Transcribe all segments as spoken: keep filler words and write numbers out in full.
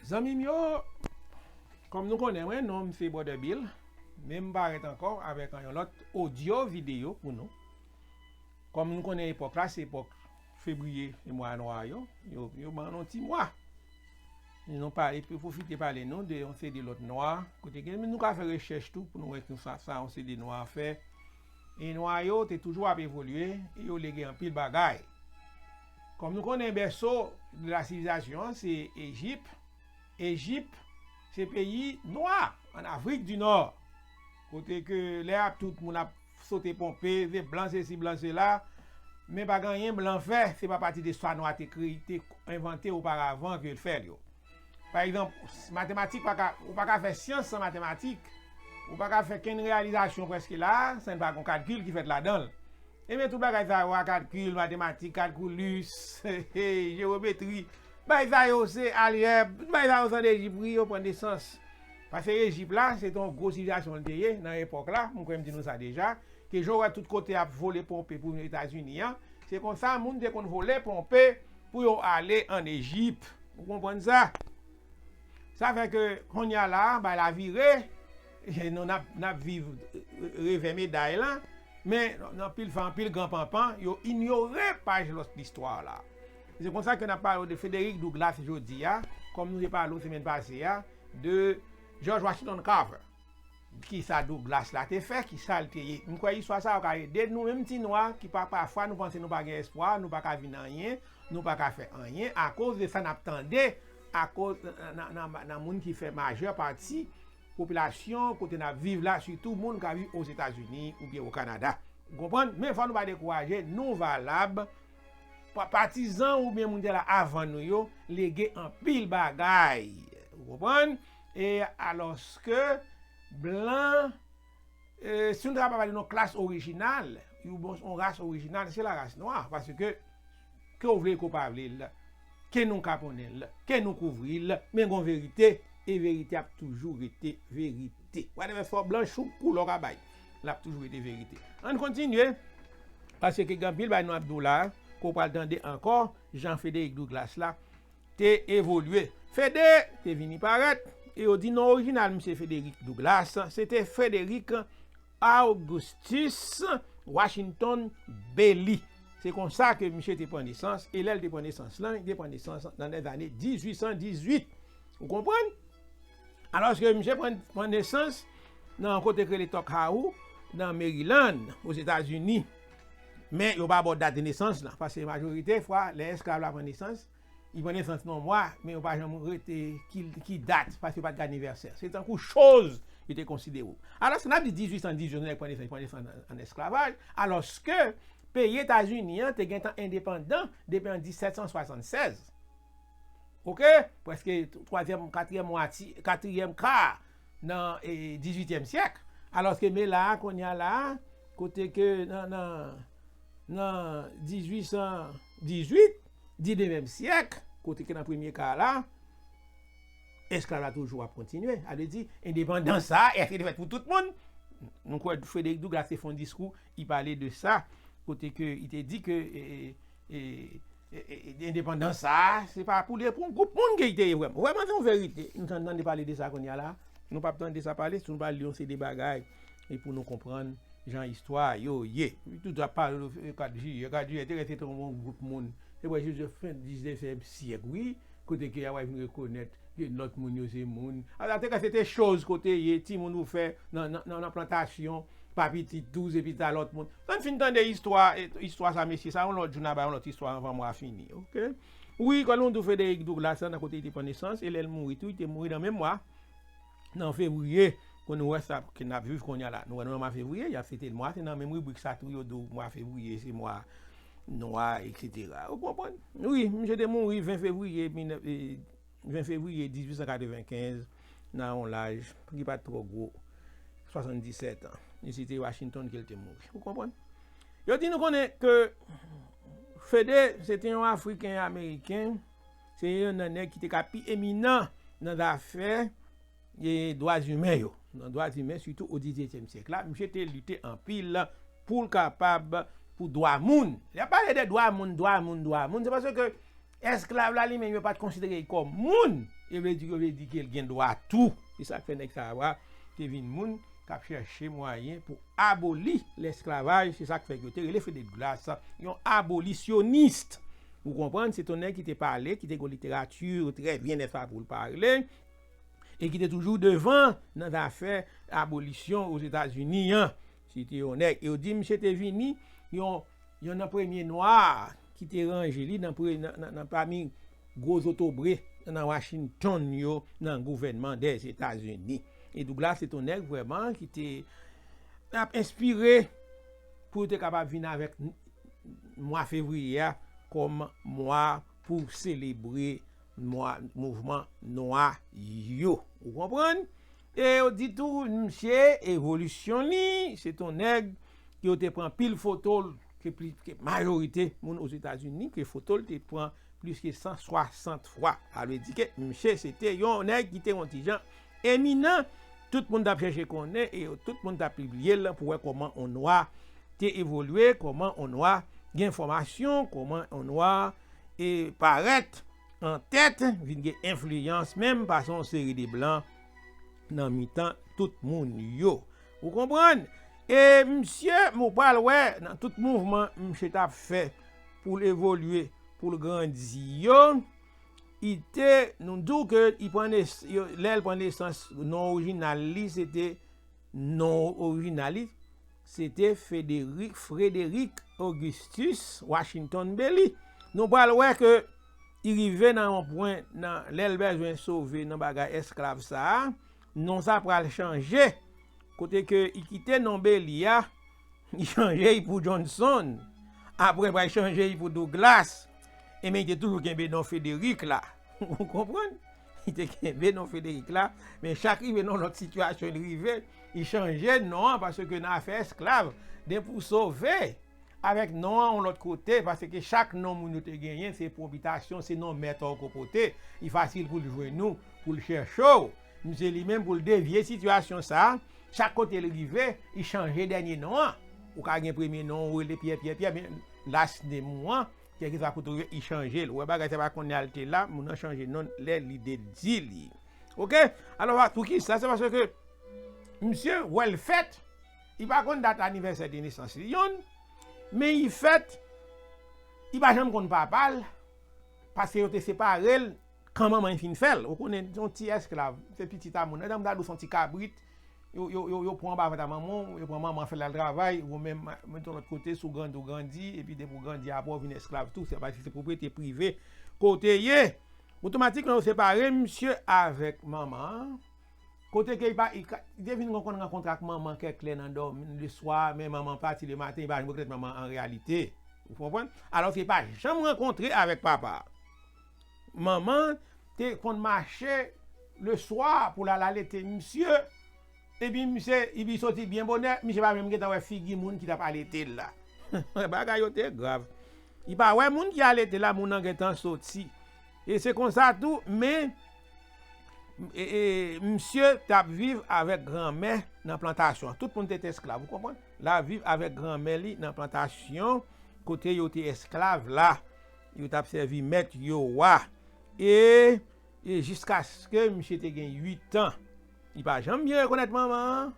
Zanmi m yo, kòm nou konnen mwen, non m se Brother Bill, men m parèt ankò avèk yon lòt odyo videyo pou nou. Kòm nou konnen epòk la, se epòk fevriye, se mwa nwa yo, yo, yo ban nou ti mwa. Nou pale, pou pwofite pale nou de yon seri de lòt nwa, kote ke nou ka fè rechèch tou pou nou wè kisa sa yon seri de nwa fè. E nwa yo te toujou ap evolye, e yo lege anpil bagay. Kòm nou konnen bèso de la sivilizasyon an se Ejip. Ejip se peyi nwa, an Afrik di Nò. Kote ke lè ap tout moun ap sote ponpe, se blan sesi, blan sela, men pa gen anyen blan fè, se pa pati de sa nwa te kreye, te envante oparavan ke l fè l yo. Pa egzanp, matematik pa ka, ou pa ka fè syans san matematik. Ou pa ka fè kenn reyalizasyon prèske la, san pa gon kalkil ki fèt ladan l. Ebyen, tout bagay sa yo a, kalkil, matematik, kalkilis, jewometri, bagay sa yo se aljèb, tout bagay sa yo sòti Ejip, wi, yo pran nesans. Paske Ejip la, se te yon gwo sivilizasyon li te ye nan epòk la, mwen kwè m di nou sa deja, ke jan w wè tout kote ap vole ponpe pou Etazini an, se konsa moun te konn vole ponpe pou yo ale ann Ejip. Ou konprann sa? Sa fè ke kounye a la, bay la vire, e nou n ap, n ap viv revè meday lan, men anpil fwa, anpil gran panpan, yo inyore paj lòt listwa la. Se konsa ke n ap pale w de Frederick Douglass jodi a, kòm nou te pale w semèn pase a, de George Washington Carver. Kisa Douglass la te fè, kisa l te ye. M kwè istwa sa yo ka ede nou, menm ti nwa ki pa, pafwa nou panse nou pa gen espwa, nou pa ka vin anyen, nou pa ka fè anyen, akoz de sa n ap tande, akoz nan, nan, nan, nan moun ki fè majè pati popilasyon kote n ap viv la, sitou moun k ap viv Ozetazini oubyen o Kanada. Ou konprann? Men fò nou pa dekouraje, nou valab. Pa-, patizan oubyen moun ki te la avan nou yo lege anpil bagay. Ou konprann? E alòske blan, e, si nou ta kapab pale de yon klas orijinal, yon bon, yon ras orijinal, se la ras nwa. Paske ke w vle, ke w pa vle l, ke nou kaponnen l, ke nou kouvri l, men gon verite, e verite ap toujou rete verite. Whatever, fò blanch ou koulè w ka bay, l ap toujou rete verite. Ann kontinye, paske gen anpil bagay nou ap di w la, ke w pral tande ankò, jan Frederick Douglass la te evolye. Fede te vini parèt, e yo di non orijinal misye Frederick Douglass, se te Frederick Augustus Washington Bailey. Se konsa ke misye te pran nesans, e lè l te pran nesans lan, li te pran nesans nan lèzane dizuit san dizuit. Ou konprann? Alòske misye pran, pran nesans nan yon kote k rele Tuckahoe, nan Maryland, Ozetazini. Men yo pa ba w dat de nesans lan, paske majorite fwa, lè esklav la pran nesans, li pran nesans nan yon mwa, men yo pa janm rete ki, ki dat, paske yo pa t gen anivèsè. Se tankou choz yo te konsidere w. Alòske n ap di dizuit san dizuit, yon nèg pran nesans, li pran nesans an, an esklavaj, alòske peyi Etazini an te gentan endepandan depi an disèt san swasannsèz. Oke? Prèske twazyèm, katriyèm mwati-, katriyèm ka nan, e, dizuityèm syèk. Alòske men la a, kounye a la a, kote ke nan, nan, nan dizuit san dizuit, diznèvyèm syèk, kote ke nan premye ka la, esklav la toujou ap kontinye. Sa vle di, endepandans sa a, èske li te fèt pou tout moun? Nou kwè Frederick Douglass te fè yon diskou, li pale de sa, kote ke li te di ke, e, e, e, e, e, endepandans sa a, se pa pou de, pou yon gwoup moun ke li te ye vrèman. Vrèman, se yon verite. Nou tann tande pale de sa kounye a la. Nou p ap tande sa pale, si nou pa li yon seri de bagay, e pou nou konprann jan istwa yo ye. Tout ap pale de kat jiyè, kat jiyè te rete yon gwoup moun. Se vre, jis fen diznèvyèm syèk, wi, kote ke y a vin rekonèt ke lòt moun yo se moun. Alò, te ka se te choz kote ye, timoun ou fè nan, nan, nan, nan plantasyon, pa pitit, douz epi ta lòt moun. Ann fin tande istwa, e, istwa sa, mesye, sa, yon lòt jou, n a bay yon lòt istwa anvan mwa a fini, oke? Wi, kòm nou di w Frederick Douglass, nan kote li te pran nesans, e lè l mouri tou, li te mouri nan menm mwa, nan fevriye, pou nou wè sa ke n ap viv kounye a la. Nou wè nou nan mwa fevriye, y ap fete mwa, se nan menm ribrik sa tou, yo di w mwa fevriye, se mwa nwa, etsetera. Ou konprann? Wi, misye te mouri ven fevriye, mil nèf, e, ven fevriye dizuit san katrevenkenz, nan yon laj ki pa t twò gwo, swasanndisèt an. E se te Washington ke l te mouri. Ou konprann? Yo di nou konnen ke Fede, se te yon Afriken Ameriken, se youn nan nèg ki te ka pi eminan nan zafè e dwa imen yo. Nan dwa imen, sitou o dizyetyèm syèk la, misye te lite anpil pou l kapab, pou dwa moun. Lè y ap pale de dwa moun, dwa moun, dwa moun, se paske Esklav la li menm yo pa t konsidere l kòm moun. E vle di, yo vle di ke l gen dwa tou. Se sa k fè nèg sa a te vin moun k ap chèche mwayen pou aboli lesklavaj. Se sa k fè ke yo te rele Frederick Douglass yon abolisyonis. Ou konprann? Se t yon nèg ki te pale, ki te gen yon literati trè byen, nèspa, pou l pale, e ki te toujou devan nan zafè abolisyon Ozetazini an. Se te yon nèg, e yo di misye te vini yon, yon nan premye nwa ki te ranje li nan, pre- nan, nan, nan pami gwo zotobre nan Washington yo nan gouvènman Dèzetazini. E Douglass se t yon nèg vrèman ki te ap enspire pou yo te kapab vin avèk n- mwa fevriye a kòm mwa pou selebre mwa mouvman nwa yo. Ou konprann? E yo di tou, misye, evolisyon li, se t yon nèg ke yo te pran pil foto l, ke pli, ke majorite moun Ozetazini, ke foto l te pran plis ke san swasant fwa. Sa vle di ke misye se te yon nèg ki te yon ti jan eminan. Tout moun t ap chèche konnen e yo, tout moun t ap pibliye l pou wè kòman yon nwa te evolye, kòman yon nwa gen fòmasyon, kòman yon nwa e parèt an tèt, vin gen enfliyans menm pase yon seri de blan nan mitan tout moun yo. Ou konprann? E misye, ou pral wè nan tout mouvman misye t ap fè pou l evolye, pou l grandi yo, li te, nou di w ke li pran nes- yo- lè l pran nesans, non orijinal li, se te, non orijinal li, se te Frederick, Frederick Augustus Washington Bailey. Nou pral wè ke li rive nan yon pwen, nan, lè l bezwen sove nan bagay esklav sa a, non sa pral chanje. Kote ke li kite non Bailey a, li chanje li pou Johnson. Apre, pral chanje li pou Douglass. E men li te toujou kenbe non Frederick la. Ou konprann? Li te kenbe non Frederick la. Men chak rive nan lòt sitiyasyon li rive, li chanje non an, paske nan afè esklav, depi w sove avèk non an yon lòt kote, paske chak non moun yo te genyen, se pwopitasyon, se non mèt ou ke w pote. Li fasil pou l jwenn ou, pou l chèche w. Misye li menm, pou l devye sitiyasyon sa a, chak kote l rive, li chanje dènye non an. Ou ka gen premye non, ou rele Pyè, Pyè, Pyè, men last name ou an, kèlkeswa kote w ye, li chanje l. Ou wè bagay sa pa konnen al te la, moun nan chanje non lè lide di li. Oke? Alò, poukisa? Se paske misye wè l fèt, li pa konn dat anivèsè de nesans li, yonn, men li fèt, li pa janm konn papa l, paske yo te separe l, kan manman l fin fè l. Ou konnen, yon ti esklav, se pitit a moun. Nan, m ta di w se yon ti kabrit, yo, yo, yo, yo pran anba vant a manman w, yo pran manman fè l al travay, ou menm, mete yon lòt kote, si w grandi, w grandi, epi depi w grandi, apre w vin esklav tou, se pa, se pwopriyete prive ke w te ye. Otomatikman, yo separe misye avèk manman an. Kote ke li pa, li ka- li te vin rankontre, rankontre ak manman kèk lè nan dòmi, leswa, men manman pati lematen, li pa janm rekonèt manman an reyalite. Ou konprann? Alòske li pa janm rankontre avèk papa. Manman te konn mache leswa pou l al alete misye. Epi misye, epi li soti byen bonè, misye pa menm gentan wè figi moun ki t ap alete l la. Bagay yo te grav. Li pa wè moun ki alete l la, moun nan gentan soti. E se konsa tou, men e, e, misye t ap viv avèk granmè nan plantasyon an. Tout moun te, te esklav, ou konprann? L ap viv avèk granmè li nan plantasyon kote yo te esklav la. Yo t ap sèvi mèt yo a. E, e jiskaske misye te gen uit an. Li pa janm byen rekonèt manman an,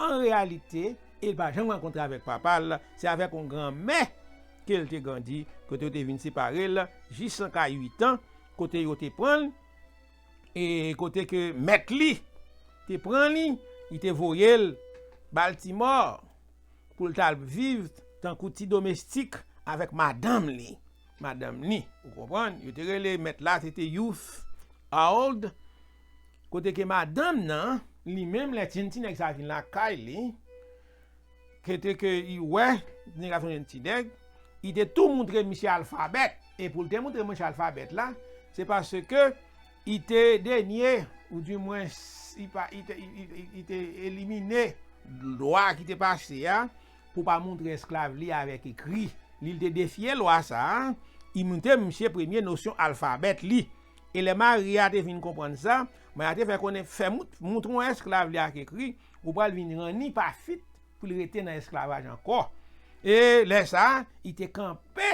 an reyalite, e li pa janm rankontre avèk papa l. Se avèk yon granmè ke l te grandi, kote yo te vin separe l jis nan ka uit an, kote yo te pran l, e kote ke mèt li te pran li, li te voye l Baltimore pou l t al viv tankou ti domestik avèk madanm li. Madanm li, ou konprann? Yo te rele mèt la, se te Youth Old. Kote ke madanm nan, li menm, lè ti, ti nèg sa vin lakay li, kote ke li wè, ti nèg la se yon ti nèg, li te tou montre misye alfabèt. E pou l te montre misye alfabèt la, se paske li te denye, ou dimwen, li pa, li te, li, li, li te elimine lwa ki te pase a, pou pa montre esklav li avèk ekri. Li, li te defye lwa sa a, li montre misye premye nosyon alfabèt li. E lè mari a te vin konprann sa, mari a te fè konnen, fè mout-, montre yon esklav li ak ekri, ou pral vin ranni pa fit pou l rete nan esklavaj ankò. E lè sa a, li te kanpe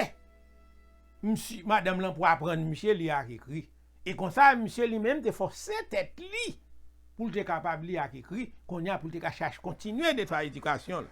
misye, madanm lan pou aprann misye li ak ekri. E konsa, misye li menm te fòse tèt li pou l te kapab li ak ekri, kounye a pou l te ka chache kontinye detwa edikasyon l.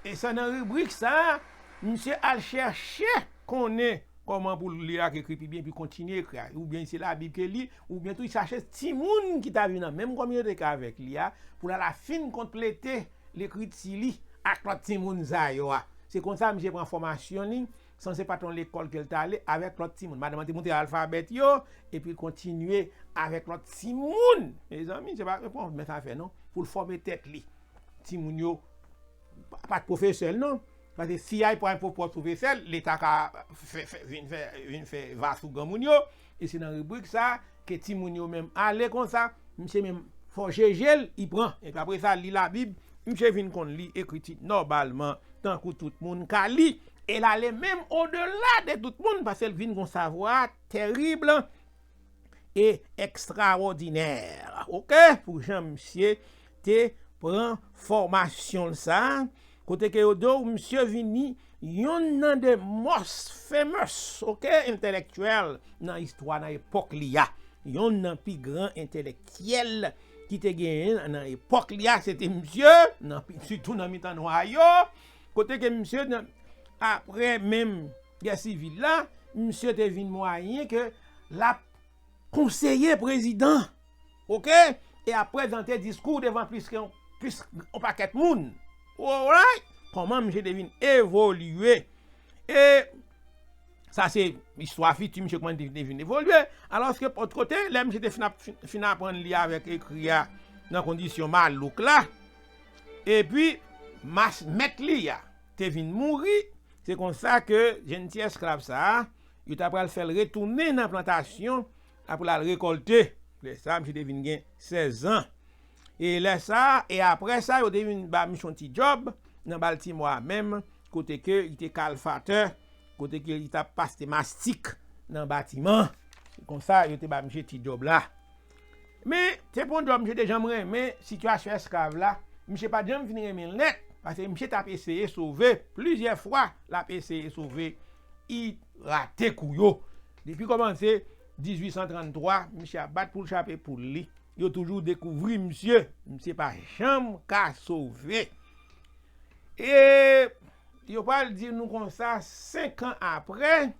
E se nan ribrik sa a, misye al chèche konnen kòman pou l li ak ekri pi byen, epi kontinye ekri a. Oubyen se Labib ke li, oubyen tou li chache timoun ki ta viv nan menm kominote ke avèk li a, pou l al fin konplete lekriti li ak lòt timoun sa yo a. Se konsa misye pran fòmasyon li, san se pa t yon lekòl ke l t ale, avèk lòt timoun. Madanm an te montre alfabèt yo, epi l kontinye avèk lòt timoun. Mezanmi, se pa, se pa yon mès afè non, pou l fòme tèt li. Timoun yo pa, pa t pwofesè l non. Paske si a pran pwòp pwòp pwofesè l, Leta ka fè, fè, vin fè, vin fè va sou granmoun yo. E se nan ribrik sa a ke timoun yo menm ale konsa, misye menm fò jeje l, li pran. Epi apre sa, li Labib, misye vin konn li ekriti nòmalman, tankou tout moun ka li. E l ale menm odela de tout moun, paske l vin gon savwa tèrib e ekstrawòdinè. Oke? Pou jan misye te pran fòmasyon l sa, kote ke yo di w misye vini yonn nan the most famous, oke, entèlektyèl nan istwa nan epòk li a. Yonn nan pi gran entèlektyèl ki te genyen nan epòk li a, se te misye, nan, sitou nan mitan nwa yo, kote ke misye, nan, apre menm gè sivil la, misye te vin mwayen ke l ap konseye prezidan. Oke? E ap prezante diskou devan plis ke yon, plis yon pakèt moun. Alright? Kòman misye te vin evolye. E sa se istwa fiti misye kòman te, te vin evolye. Alòske lòt kote, lè misye te fin, ap, fin, fin aprann li avèk ekri a nan kondisyon malouk la, epi mas, mèt li a te vin mouri, se konsa ke jèn ti esklav sa a, yo ta pral fè l retounen nan plantasyon apre l al rekòlte. Lè sa a, misye te vin gen sèz an. E lè sa a, e apre sa, yo te vin ba misye yon ti djòb nan Baltimore a menm, kote ke li te kalfatè, kote ke li t ap pase mastik nan batiman. Se konsa, yo te ba misye ti djòb la. Men, se pa yon djòb misye te janm renmen, sitiyasyon esklav la, misye pa t janm fin renmen l nèt, paske misye t ap eseye sove, plizyè fwa l ap eseye sove, li rate kou yo. Depi kòmanse dizuit san tranntwa, misye ap bat pou l chape poul li. Yo toujou dekouvri misye, misye pa janm ka sove. E yo pral di nou konsa, senk an apre,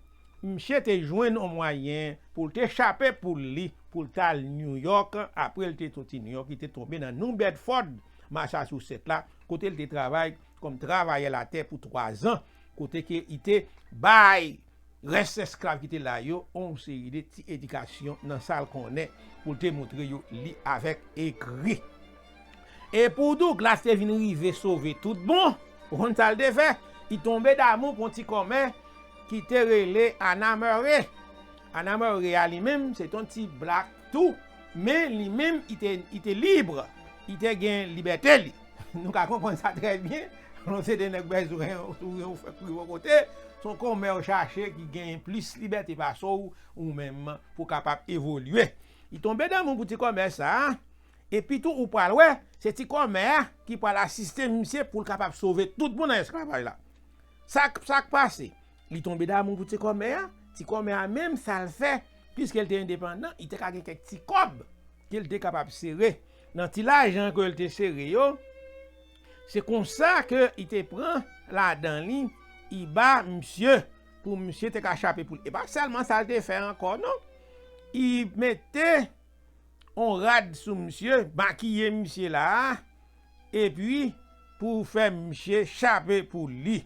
misye te jwenn yon mwayen pou l te chape poul li, pou l t al New York. Apre l te soti New York, li te tonbe nan New Bedford, Massachusetts la, kote l te travay kòm travayè latè pou twa zan, kote ke li te bay rès esklav ki te la yo yon seri de ti edikasyon nan sa l konnen pou l te montre yo li avèk ekri. E pou Douglas te vin rive sove tout bon, ou konn sa l te fè? Li tonbe damou pou yon ti kòmè ki te rele Anna Murray. Anna Murray a li menm, se t yon ti blak tou, men li menm, li te, li te lib, li te gen libète li. Nou ka konprann sa trè byen. Lè se de nèg bezwen, ou fè kouri yon kote, se yon kòmè w chache ki genyen plis libète pase w, ou menm, pou w kapab evolye. Li tonbe damou pou ti kòmè sa a, epi tou ou pral wè, se ti kòmè a ki pral asiste misye pou l kapab sove tout moun nan esklavaj la. Sa k, sa k pase? Li tonbe damou pou ti kòmè a, ti kòmè a menm sa l fè, piske l te endepandan, li te ka gen kèk ti kòb ke l te kapab sere. Nan ti lajan ke l te sere yo, se konsa ke li te pran ladan li, li ba misye, pou misye te ka chape pou li. E pa sèlman sa l te fè ankò non. Li mete yon rad sou misye, makiye misye la a, epi pou fè misye chape pou li.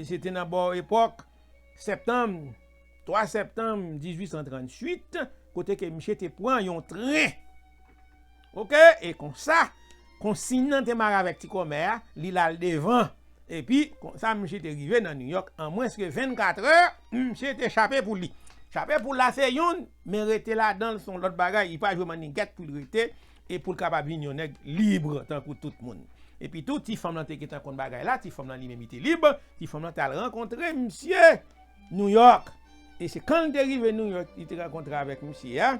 Se te nan bò epòk septanm, twa septanm dizuit san trantuit, kote ke misye te pran yon tren. Oke? E konsa, konsiy nan te mare avèk ti kòmè a, li l al devan. Epi, konsa, misye te rive nan New York, an mwens ke vennkat è, misye te chape pou li. Chape pou l la se youn, men rete ladan l se yon lòt bagay, li pa jwe mannigèt pou l rete, e pou l kapab vin yon nèg lib tankou tout moun. Epi tou, ti fanm lan te gentan konn bagay la, ti fanm lan li menm li te lib, ti fanm lan t al rankontre misye New York. E se kan l te rive New York, li te rankontre avèk misye a.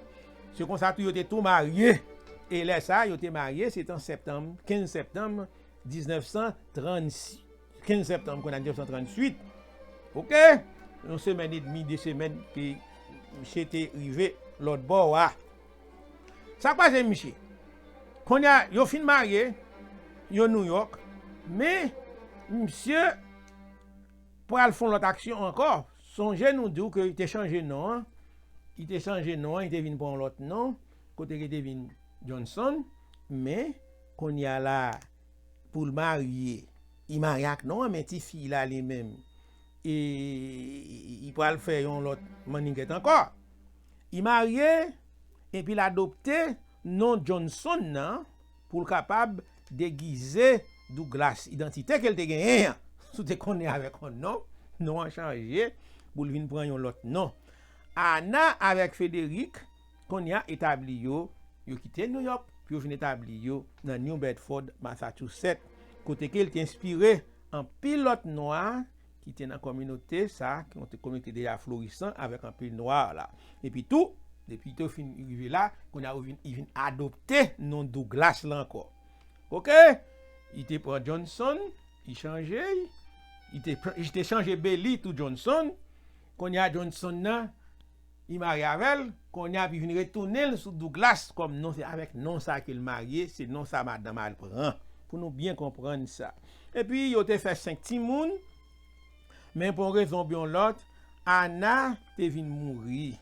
Se konsa tou yo te tou marye. E lè sa a, yo te marye, se te an septanm, kenz septanm diznèf san trannsis, kenz septanm, kounye a diznèf san tranntuit. Oke? yon semèn edmi, de semèn ke misye te rive lòt bò a. Sa k pase misye? Kounye a, yo fin marye, yo Nouyòk, men misye pral fè yon lòt aksyon ankò. Sonje nou di w ke li te chanje non an, li te chanje non an, li te vin pran yon lòt non, kote ke li te vin Johnson, men kounye a la, pou l marye, li marye ak non an, men tifi la li menm, e, li pral fè yon lòt mannigèt ankò. Li marye, epi l adopte non Johnson nan pou l kapab degize Douglas, idantite ke l te genyen an. Si w te konnen avèk yon non, non an chanje pou l vin pran yon lòt non. Anna avèk Frederick, kounye a, etabli yo, yo kite Nouyòk pou yo vin etabli yo nan New Bedford, Massachusetts, kote ke l te enspire anpil lòt nwa ki te nan kominote sa, ki yon kominote deja florisan avèk anpil nwa la. Epi tou, depi yo fin rive la, kounye a yo vin, yo vin adopte non Douglas la ankò. Oke? Li te pran Johnson, li chanje, li te, li te chanje Bailey tou Johnson. Kounye a Johnson nan, li marye avè l, kounye a li vin retounen l sou Douglas kòm non, se avèk non sa ke l marye, se non sa madanm al pran. Pou nou byen konprann sa. Epi yo te fè senk timoun, men pou yon rezon oubyen yon lòt, Anna te vin mouri.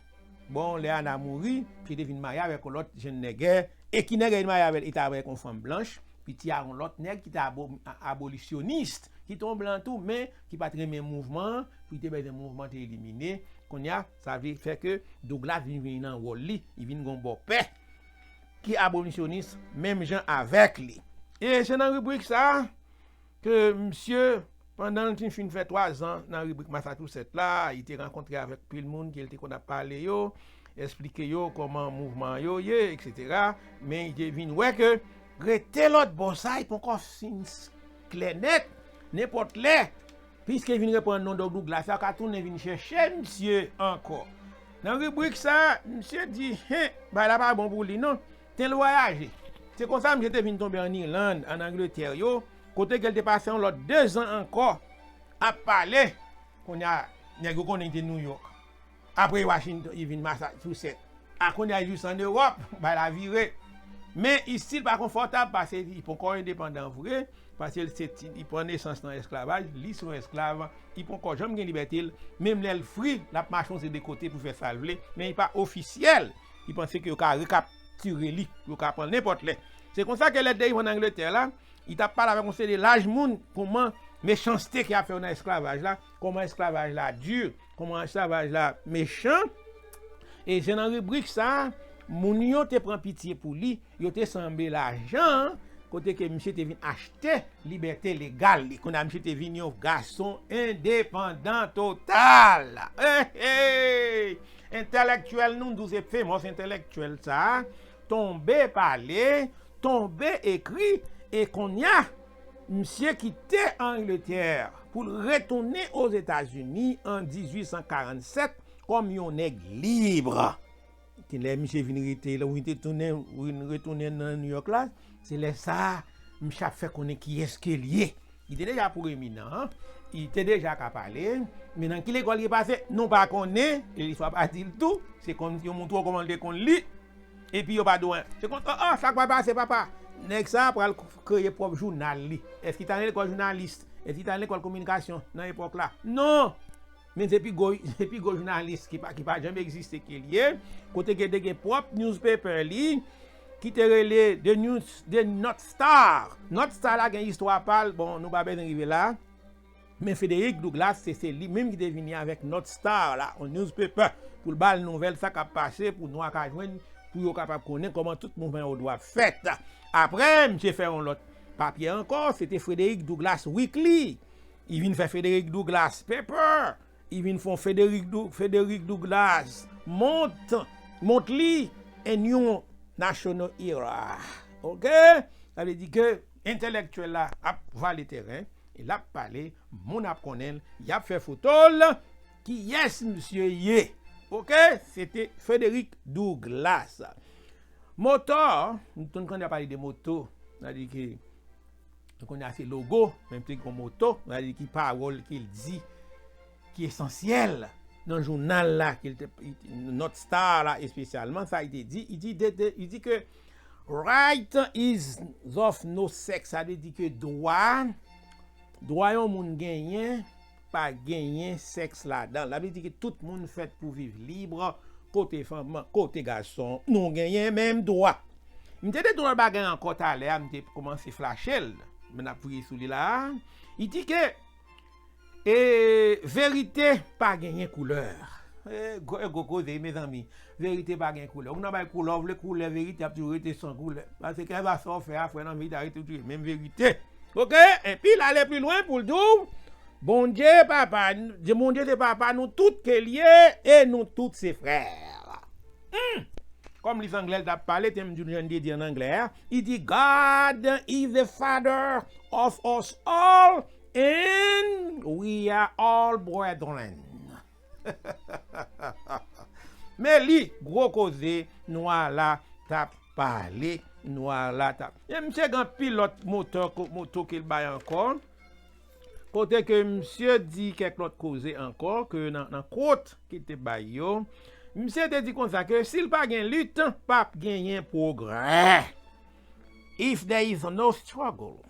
Bon, lè Anna mouri, li te vin marye avèk yon lòt jèn nègè, e ki nègè li marye avè l? Li te avèk yon fanm blanch, piti a yon lòt nèg ki te abo-, a-, abolisyonis, ki te yon blan tou, men ki pa t renmen mouvman an, pou li te bezwen mouvman te elimine. Kounye a, sa vle fè ke Douglas vin, vin nan wòl li, li vin gon bòpè ki abolisyonis, menm jan avèk li. E se nan ribrik sa a ke misye, pandan l ti fin fè twa zan nan ribrik Massachusetts la, li te rankontre avèk pil moun ke l te konn ap pale yo, eksplike yo kòman mouvman yo ye, etsetera. Men li te vin wè ke rete lòt bò sa, li poko fin s-, klè nèt, nenpòt lè, piske vin reprann non Douglas la, ka tounen vin chèche misye ankò. Nan ribrik sa, misye di, hen, bagay la pa bon pou li non. Te l vwayaje. Se konsa misye te vin tonbe ann Irland, ann Angletè yo, kote ke l te pase yon lòt de zan ankò ap pale. Kounye a, nèg yo konnen li te Nouyòk. Apre Washington, li vin Massachusetts. A kounye a, li jis ann Ewòp, bagay la vire. Men, li still pa konfòtab paske li poko endepandan vre, paske l se ti, li pran nesans nan esklavaj, li se yon esklav, li poko janm gen libète l, menm lè l fri, l ap mache yon seri de kote pou fè sa l vle, men li pa ofisyèl. Li panse ke yo ka rekaptire li, yo ka pran l nenpòt lè. Se konsa ke lè l te rive ann Angletè la, li t ap pale avèk yon seri de laj moun, kòman mechanste ke y ap fè yo nan esklavaj la, kòman esklavaj la di, kòman esklavaj la mechan. E se nan ribrik sa a, moun yo te pran pitye pou li, yo te sanble lajan an, kote ke misye te vin achte libète legal li. Kounye a, misye te vin yon gason endepandan total. Hey, hey! Entèlektyèl nou, nou se famous entèlektyèl sa a, tonbe pale, tonbe ekri, e kounye a, misye kite Angletè pou l retounen Ozetazini an dizuit san karannsèt kòm yon nèg lib. Ki lè misye vin rete la, ou vin te tounen, ou vin retounen nan Nouyòk la, se lè sa a, misye ap fè konnen kiyès ke l ye. Li te deja pweminan, li te deja ka pale, men nan ki lekòl li pase, nou pa konnen, e listwa pa di l tou, se kòm yon moun twò kòman l te konn li, epi yo pa di w anyen. Se konn, oh, oh, sa k pral pase, papa? Nèg sa a pral k-, kreye pwòp jounal li. Èske li t al nan lekòl jounalis? Èske li t al nan lekòl kominikasyon nan epòk la? Non! Men se pi gwo, se pi gwo jounalis ki pa, ki pa janm egziste ke l ye, kote ke te gen pwòp newspaper li, ki te rele The News, The North Star. North Star la gen istwa pa l, bon, nou pa bezwen rive la. Men Frederick Douglass, se, se li menm ki te vini avèk North Star la, yon newspaper, pou l ba l nouvèl sa k ap pase, pou nwa ka jwenn, pou yo kapab konnen kòman tout mouvman yo dwe fèt. Apre, misye fè yon lòt papye ankò, se te Frederick Douglass Weekly. Li vin fè Frederick Douglass Paper. Li vin fè yon Frederick Dou-, Frederick Douglass Mont-, Monthly and New National Era. Oke? Sa vle di ke entèlektyèl la ap vale teren, e l ap pale, moun ap konnen l, y ap fè foto l. Kiyès misye ye? Oke? Se te Frederick Douglass. Motò, nou konn tande pale de moto, sa vle di ke kounye a se logo, menm te gon moto, sa vle di ki pawòl ke l di. ki esansyèl nan jounal la, ki te, North Star la espesyalman, sa li te di, li di, de, de, li di ke right is of no sex, sa vle di ke dwa, dwa yon moun genyen, pa genyen sèks ladan. Sa vle di ke tout moun fèt pou viv lib, kote fanm, kote gason, nou genyen menm dwa. M te di yon lòt bagay ankò talè a, m te kòmanse flache l, men n ap priye sou li la. Li di ke, e, verite pa genyen koulè. E, gwo, e, gwo koze, mezanmi. Verite pa gen koulè. Ou nan bay koulè, ou vle koulè, verite ap toujou rete san koulè. Paske kèlkeswa sa w fè a, frè, nan verite a rete toujou menm verite. Oke? Epi l ale pi lwen pou l di w, Bondye papa, Bondye se papa nou tout ke l ye, e nou tout se frè. Hmm. Kòm li se anglè l t ap pale, te m di w jan l te di an anglè a, li di, God is the father of us all, and we are all brethren. Men li, gwo koze, nwa la t ap pale, nwa la t ap. E misye gen anpil lòt moto, moto ke l bay ankò. Kote ke misye di kèk lòt koze ankò, ke nan, nan quote ke l te bay yo. Misye te di konsa ke si l pa gen lit, p ap genyen pwogrè. If there is no struggle,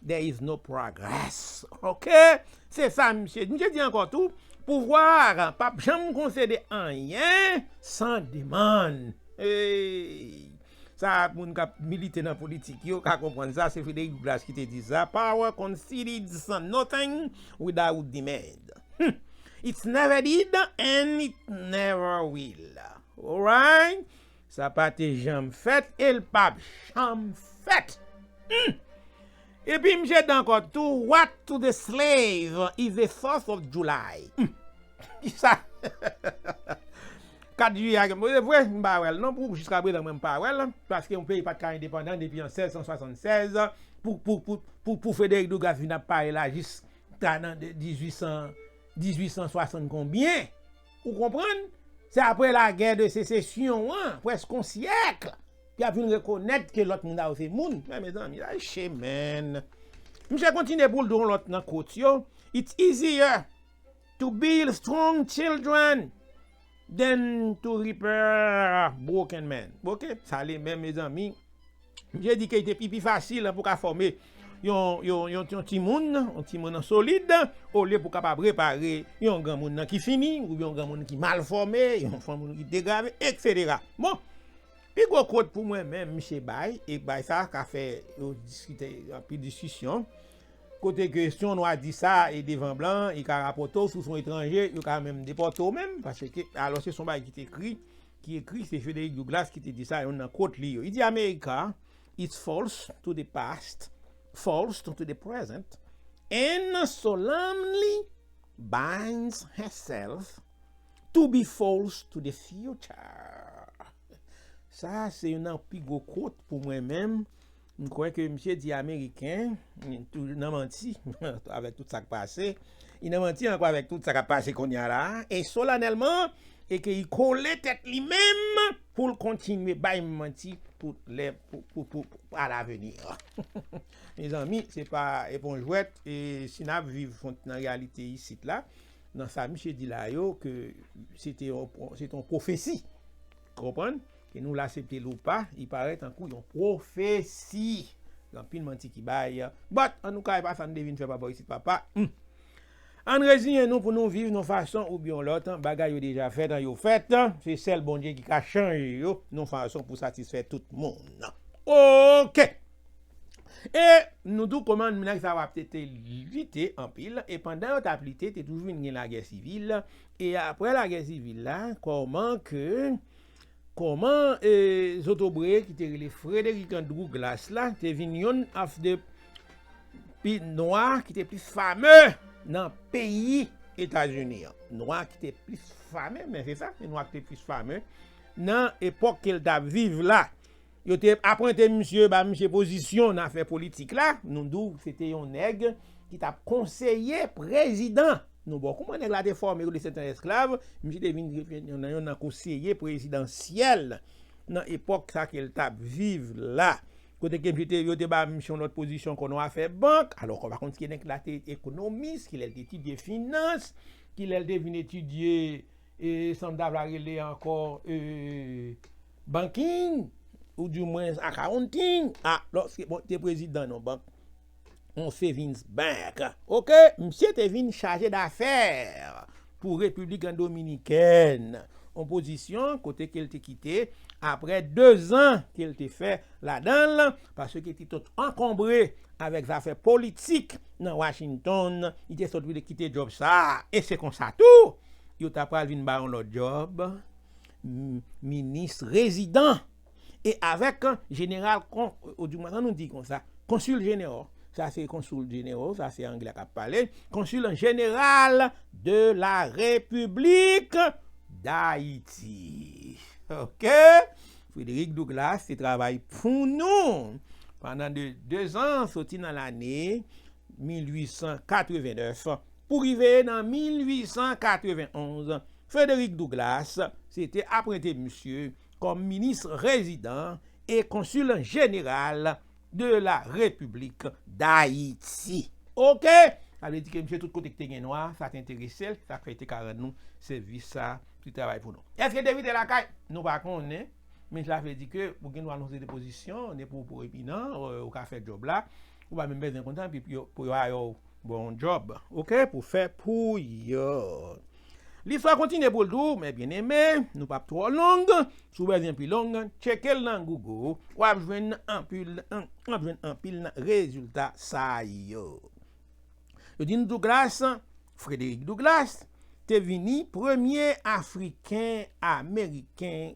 there is no progress. Oke? Se sa misye di. Misye di ankò tou, pouvwa p ap janm konsede anyen san demann. Ey! Sa moun k ap milite nan politik yo ka konprann sa, se Frederick Douglass ki te di sa. Power concedes nothing without demand. Hmm. It's never did and it never will. Alright? Sa pa te janm fèt e l p ap janm fèt. Hmm. Epi misye di ankò tou, what to the slave is the fourth of July. Hmm. Kisa? Kat jiyè a, se vre, m pa wè l non, pou jiskaprezan mwen m pa wè l, paske yon peyi pa t ka endepandan depi an sèz san swasannsèz, pou, pou, pou, pou, pou Frederick Douglass vin ap pale la jiska nan de, dizuit san, dizuit san swasann konbyen? Ou konprann? Se apre lagè de sesesyon an, prèske yon syèk, y ap vin rekonèt ke lòt moun sa yo se moun. Men, mezanmi, ay, che, man. Misye kontinye pou l di yon lòt nan quote yo, it's easier to build strong children than to repair broken men. Oke, sa li menm, mezanmi. Misye di ke li te pi, pi fasil pou ka fòme yon, yon, yon, yon timoun, yon timoun solid, olye pou kapab repare yon granmoun nan ki fini, oubyen yon granmoun ki mal fòme, yon granmoun ki degrave, etsetera. Bon, pi gwo quote pou mwen menm, misye bay, e bay sa ka fè yo diskite, anpil diskisyon. Kote ke si yon nwa di sa, e devan blan, li ka rapòte w, si w se yon etranje, yo ka menm depòte w menm, paske, alò se yon bagay ki te ekri, ki ekri, se Frederick Douglass ki te di sa, youn nan quote li yo. Li di, America is false to the past, false to the present, and solemnly binds herself to be false to the future. Sa, se youn nan pi gwo quote pou mwen menm. M kwè ke misye di Ameriken, tou nan manti, avèk tout sa k pase. Li nan manti ankò avèk tout sa k ap pase kounye a la a. E solanèlman, e ke li kole tèt li menm pou l kontinye bay manti pou lè, pou, pou, pou, pou, à l'avenir. Mezanmi, se pa, e pa yon jwèt, e si n ap viv fon, nan reyalite isit la, nan sa misye di la yo, ke se te yon, se te yon pwofesi. Konprann? Ke nou l aksepte l ou pa, li parèt tankou yon pwofesi. Gen anpil manti ki bay. But, antouka, e pa sa n te vin fè papa isit, papa. Hmm. Ann reziyen nou pou nou viv nan fason oubyen yon lòt. Bagay yo deja fèt, an yo fèt. Se sèl Bondye ki ka chanje yo nan fason pou satisfè tout moun. Oke! E nou di w kòman nèg sa yo ap te, te lite anpil, e pandan yo t ap lite, te toujou vin gen lagè sivil, e apre lagè sivil la, kòman ke, kòman, e, zotobre ki te rele Frederick Douglass la, te vin youn of the pi, nwa ki te plis fame nan peyi Etazini an. Nwa ki te plis fame, men se sa, se nwa ki te plis fame nan epòk ke l t ap viv la. Yo te apwente misye, ba misye pozisyon nan afè politik la. Nou di w, se te yon nèg ki t ap konseye prezidan. Nou bon, kouman nèg la te fòme, yo te se te esklav, misye te vin nan yon nan konseye prezidansyèl nan epòk sa ke l t ap viv la. Kote ke misye te, yo te ba misye yon lòt pozisyon kon nan afè bank. Alò, kon pa konn si nèg la te ekonomis, ki lè l te etidye finans, ki lè l te vin etidye, e, sa m ta vle rele ankò, e, banking, ou di mwens accounting, a, lòske, bon, te prezidan yon bank, yon savings bank. Oke, misye te vin chaje dafè pou Repiblik Dominikèn. Yon pozisyon kote ke l te kite apre dezan ke l te fè ladan l, paske te tout ankonbre avèk zafè politik nan Washington, li te sot vle kite djòb sa a. E se konsa tou, yo ta pral vin ba yon lòt djòb, m- minis rezidan. E avèk jeneral, kon, ou di mwen, sa nou di konsa, konsil jeneral. Sa se konsil jeneral, sa se anglè k ap pale. Konsil jeneral de la République d'Haïti. Oke? Frederick Douglass te travay pou nou pandan de dezan, soti nan lane mil uit san katreven nèf pou rive nan mil uit san katreven onz. Frederick Douglass, se te apwente misye kòm minis rezidan e konsil jeneral de la République d'Haïti. Oke? Sa vle di ke misye tout kote ki te gen nwa, sa te enterese l, sa fè li te ka rann nou sèvis sa, li travay pou nou. Èske te rete lakay? Nou pa konnen, men sa vle di ke ou gen dwa nan seri de pozisyon, nenpòt ou eminan, ou ka fè djòb la, ou pa menm bezwen kontan, epi pou yo, pou yo ba w bon djòb, oke, pou fè pou yo. Listwa kontinye pou l di w, men byeneme, nou p ap twò long. Si w bezwen pi long, tcheke l nan Google, w ap jwenn anpil, w ap jwenn anpil nan rezilta sa yo. Yo di n Douglas, Frederick Douglass, te vini premye Afriken Ameriken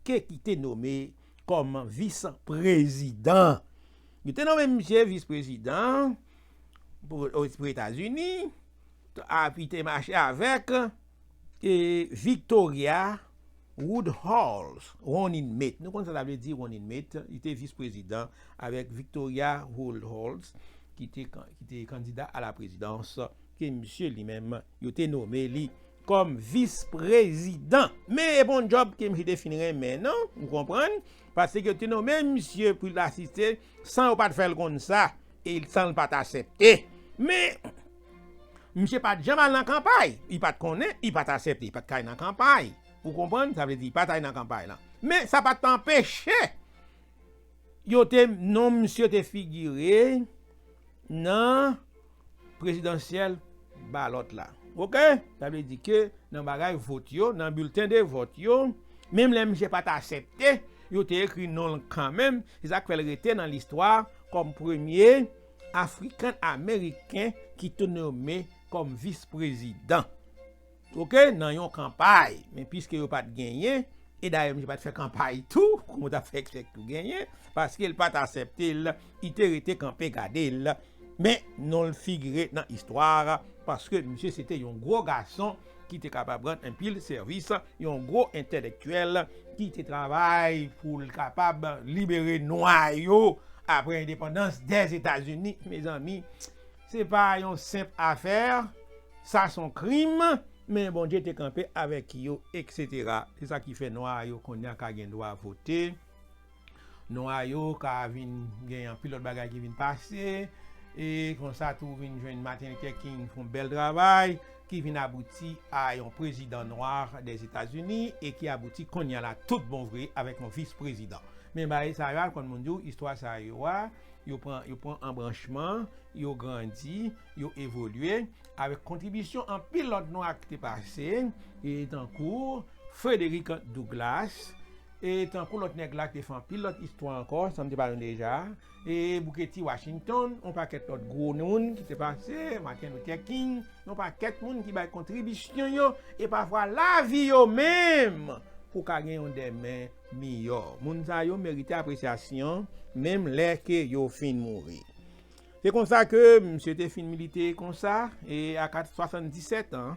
ke ki te nome kòm vis prezidan. Yo te nome misye vis prezidan pou, pou Etazini, epi te mache avèk e, Victoria Woodhull, running mate. Nou konn sa sa vle di running mate. Li te vis prezidan avèk Victoria Woodhull, ki te, ki te kandida a la prezidans, ke misye li menm, yo te nome li kòm vis prezidan. Men e pa yon djòb ke misye te fin renmen, non? Ou konprann? Paske yo te nome misye pou l asiste san yo pa t fè l konn sa, e san l pa t aksepte. Men, misye pa t janm al nan kanpay. Li pa t konnen, li pa t aksepte, li pa t kay nan kanpay. Ou konprann? Sa vle di, li pa t al nan kanpay lan. Men, sa pa t anpeche yo te, non misye te figire nan prezidansyèl balòt la. Oke? Sa vle di ke nan bagay vòt yo, nan bilten de vòt yo, menm lè misye pa t aksepte, yo te ekri non l kanmenm. Se sa k fè l rete nan listwa kòm premye African American ki te nome kòm vis prezidan. Oke, nan yon kanpay. Men piske yo pa t genyen, e dayè misye pa t fè kanpay tou, kòman w t ap fè eksèk pou genyen, paske l pa t aksepte l, li te rete kanpe gade l. Men, non l figire nan istwa, paske misye se te yon gwo gason ki te kapab rann anpil sèvis, yon gwo entèlektyèl ki te travay pou l kapab libere nwa yo apre endepandans Dèzetazini. Mezanmi, se pa yon senp afè, sa se yon krim, men Bondye te kanpe avèk yo, etsetera. Se sa ki fè nwa yo kounye a ka gen dwa vote. Nwa yo ka vin gen anpil lòt bagay ki vin pase. E konsa tou vin jwenn Martin Luther King fè yon bèl travay ki vin abouti a yon prezidan nwa Dèzetazini e ki abouti kounye a la tout bon vre avèk yon vis prezidan. Men bagay sa yo a, konn moun di w, istwa sa yo a, yo pran, yo pran anbranchman, yo grandi, yo evolye, avèk kontribisyon anpil lòt nwa ki te pase, e tankou Frederick Douglass, e tankou lòt nèg la ki te fè anpil lòt istwa ankò, sa m te pale nou deja, e Booker T. Washington, yon pakèt lòt gwo moun ki te pase, Martin Luther King, yon pakèt moun ki bay kontribisyon yo, e pafwa lavi yo menm, pou ka gen yon demen miyò. Moun sa yo merite apresyasyon, menm lè ke yo fin mouri. Se konsa ke misye te fin milite konsa, e a kat, swasanndisèt an,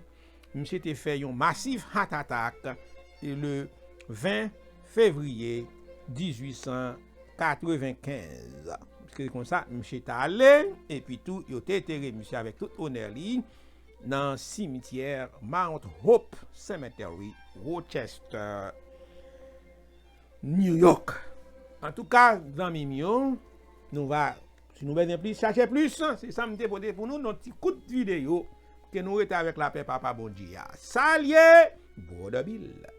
misye te fè yon massive heart attack, e le ven fevriye dizuit san katrevenkenz. Se konsa, misye t ale, epi tou, yo te entere misye avèk tout onè li nan simityè Mount Hope Cemetery, Rochester, New York. Antouka, zanmi m yo, nou va, si nou bezwen plis, chache plis, se sa m te pote pou nou, nan ti kout videyo Ke nou rete avèk lapè Papa Bondye a. Sa l ye, Brother Bill.